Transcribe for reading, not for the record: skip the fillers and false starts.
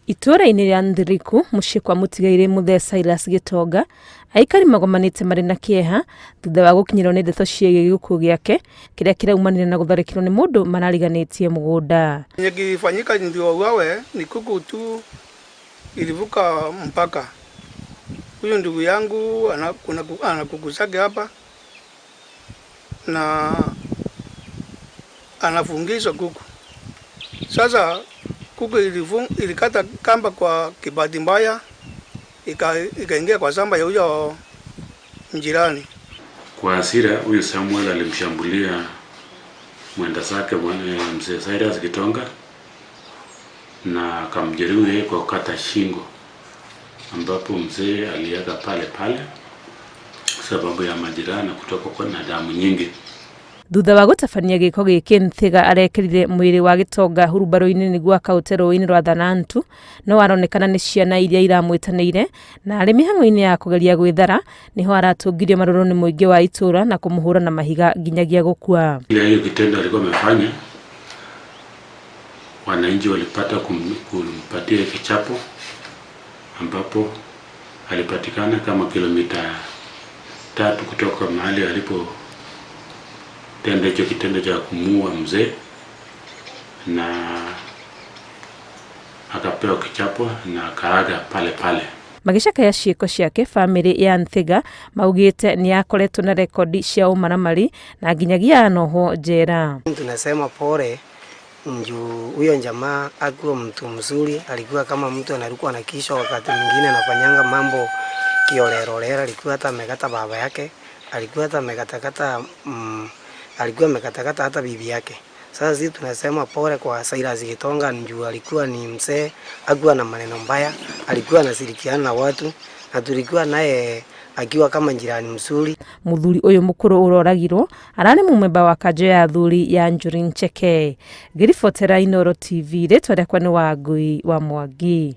Itũũra-inĩ rĩa Nthiriku, mũciĩ kwa mũtigairĩ Mũthee Silas Gĩtonga, aikari magomanĩte marĩ na kĩeha thutha wa gũkinyĩrwo nĩ ndeto ciĩgiĩ gĩkuũ gĩake kĩrĩa kĩraumanire na gũtharĩkĩrwo nĩ mũndũ marariganĩtie mũgũnda. Yenye kilifanyika ndio wauawe ni kuku tu ilivuka mpaka. Huyu ndugu yangu ana kuku zake hapa na anafungisha kuku. Sasa kuku ilikata kamba kwa kibahati mbaya ikaingia kwa shamba ya huyo jirani. Kwa hasira huyu Samuel alimshambulia mwenda zake mzee Cyrus Gitonga na akamjeruhi yeye kwa kukata shingo, ambapo mzee aliaga pale pale sababu ya majeraha na kutoka kwa na damu nyingi. Thutha wa gũtabania gĩko gĩkĩ, Nthiga arekĩrire mwĩrĩ wa Gĩtonga hurumbarũ-inĩ nĩguo akaũte rũĩ-inĩ rwa Thanantu, no aronekana nĩ ciana iria iramwĩtanĩire na arĩ mĩhang'o-inĩ ya kũgeria gwĩthara nĩho aratũngirio marũrũ nĩ mũingĩ wa itũra na kũmũhũra na mahiga nginyagia gũkua. Ile hiyo kitendo alikuwa amefanya, wananchi walipata kumpatia kichapo, ambapo alipatikana kama kilomita 3 kutoka mahali alipo tenda hicho kitendo cha kumuua mzee, na akapewa kichapo na akaaga pale pale. Magĩcakaya ciĩko ciake, bamĩrĩ ya Nthiga maugĩte nĩ akoretwo na rekodi cia ũmaramari na nginyagia anohwo njera. Tunasema pole juu huyo jamaa hakuwa mtu mzuri, alikuwa kama mtu analikuwa na kichwa, wakati mwingine anafanyanga mambo kiholela, alikuwa hata amekata baba yake, alikuwa hata amekatakata alikuwa amekatakata hata bibi yake. Sasa sisi tunasema pole kwa Cyrus Gitonga juu alikuwa ni mzee, hakuwa na maneno mbaya, alikuwa anashirikiana na watu na tulikuwa naye akiwa kama jirani mzuri. Muthuri uyu mukuru uroragirwo arari mumemba wa kanjo ya athuri ya Njuri Ncheke. Ngĩribotera Inooro TV, rĩtwa rĩakwa nĩ Wangui wa Mwangi.